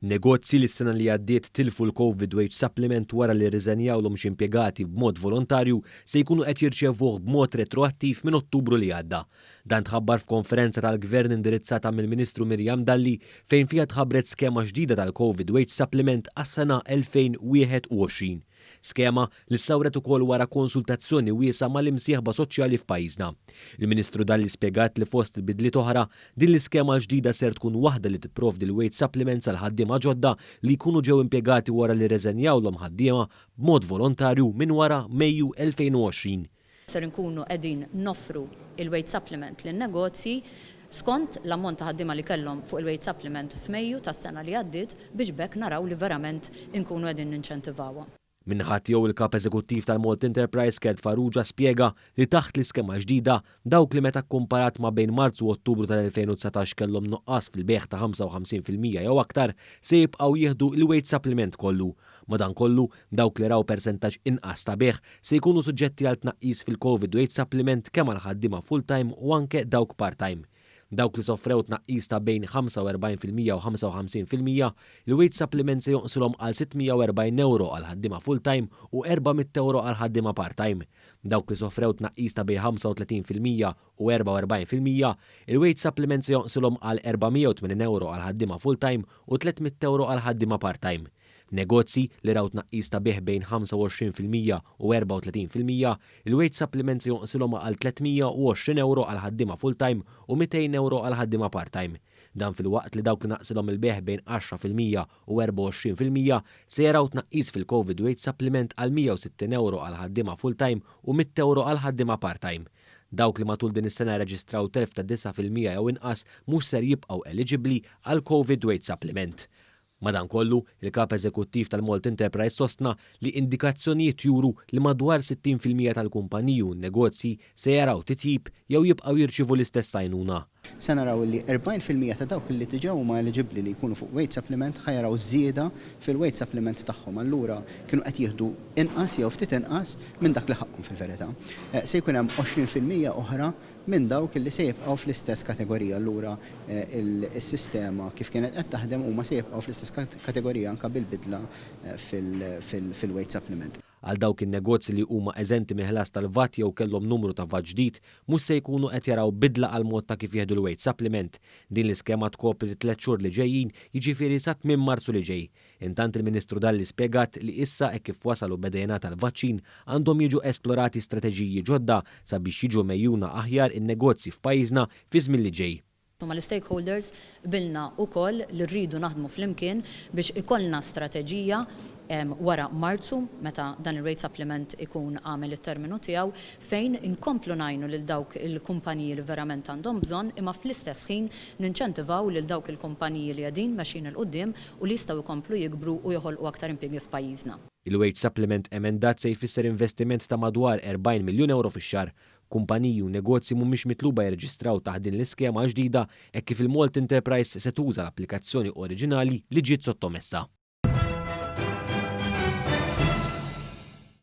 Negozji li s-sena li għaddiet tilfu l-Covid Wage Supplement wara li rriżenjawlhom xi impjegati b'mod volontarju se jkunu qed jirċevuh b'mod retroattiv minn Ottubru li għadda. Dan tħabbar f'konferenza tal-Gvern indirizzata mill-Ministru Miriam Dalli fejn fiha tħabbret skema ġdida tal-Covid Wage Supplement għas-sena 2021. Skema li ssawret ukoll wara konsultazzjoni wiesgħa mal-imsieħba soċjali f'pajjiżna. Il-Ministru Dalli spjegat li fost bidliet oħra, din l-iskema l-ġdida ser tkun waħda li tipprovdi l-wage supplements għal ħaddiema ġodda li jkunu ġew impjegati wara li rreżenjawlhom ħaddiema b'mod volontarju minn wara Mejju 2020. Ser inkunu qegħdin noffru il-wage supplement lin-negozji skont l-ammont ta' ħaddiema li kellhom fuq il-wage supplement f'Mejju tas-sena li għaddiet biex b'hekk naraw li verament inkunu qegħdin ninċentivawhom. Min-naħa tiegħu il-Kap Eżekuttiv tal-Malta Enterprise Kurt Farrugia spjega li taħt l-iskema ġdida dawk li meta kkumparat ma' bejn Marzu u Ottubru tal-2019 kellhom nuqqas fil-bejgħ ta' 55% jew aktar se jibqgħu jieħdu il-wage supplement kollu. Madankollu, dawk li raw persentaġġ inqas ta' bejgħ se jkunu suġġetti għal tnaqqis fil-Covid wage supplement kemm għal ħaddiema full-time u anke dawk part-time. Dawk li soffrew tnaqqis ta' bejn 45% u 55%, il-wage supplement se jonqsilhom għal 640 euro għal ħaddiema full-time u 400 euro għal ħaddiema part-time. Dawk li soffrew tnaqqis ta' bejn 35% u 44%, il-wage supplement se jonqsilhom għal 480 euro għal ħaddiema full-time u 300 euro għal ħaddiema part-time. Negozji li raw tnaqqis ta' bejgħ bejn 25% u 34%, il-wage supplement se jonqsilhom għal 320 euro għal ħaddiema full-time u 200 euro għal ħaddiema part-time. Dan filwaqt li dawk li naqsilhom il-bejgħ bejn 10% u 24% se jaraw tnaqqis fil-Covid wage supplement għal 160 euro għal ħaddiema full-time u 100 euro għal ħaddiema part-time. Dawk li matul din is-sena reġistraw telf ta' 9% jew inqas mhux ser jibqgħu eligibbli għal Covid Wage Supplement. Madankollu, il-kap eżekuttiv tal-Malta Enterprise sostna li indikazzjonijiet juru li madwar 60% tal-kumpaniji u negozji se jaraw titjib jew jibqgħu jirċivu l-istess għajnuna. Se naraw li 40% ta' dawk li diġà huma eligibbli li jkunu fuq wage supplement ħa jaraw żieda fil-wage supplement tagħhom. Allura kienu qed jieħdu inqas jew ftit inqas minn dak li ħaqqhom fil-verità. Se jkun hemm 20% oħra minn dawk li se jibqgħu fl-istess kategorija. Allura il-sistema kif kienet qed taħdem huma se jibqgħu fl-istess kategorija anke bil-bidla fil-wage supplement. Għal dawk in-negozji li huma eżenti mill-ħlas tal-VAT jew kellhom numru ta' VAT ġdid, mhux se jkunu qed jaraw bidla għal mod ta' kif jieħdu l-wage supplement. Din l-iskema tkopri 3 xhur li ġejjin, jiġifieri sa tmiem Marzu li ġej. Intant il-Ministru Dalli spjegat li issa hekk kif wasal u beda jingħata l-vaċċin għandhom jiġu esplorati strateġiji ġodda sabiex jiġu megħjuna aħjar in-negozji f'pajjiżna fi żmien li ġej. Mal-stakeholders qbilna wkoll li rridu naħdmu flimkien biex ikollna strateġija wara Marzu, meta dan il-wage supplement ikun għamel it-terminu tiegħu, fejn inkomplu ngħinu lil dawk il-kumpaniji li verament għandhom bżonn, imma fl-istess ħin ninċentivaw lil dawk il-kumpaniji li qegħdin mexjin 'il quddiem u li jistgħu jkomplu jikbru u joħolqu aktar impjiegi f'pajjiżna. Il-wage supplement emendat se jfisser investiment ta' madwar 40 miljun euro fix-xahar. Kumpaniji u negozji mhumiex mitluba jirreġistraw taħt din l-iskema ġdida hekk kif il-Malta Enterprise se tuża l-applikazzjoni oriġinali li ġiet sottomessa.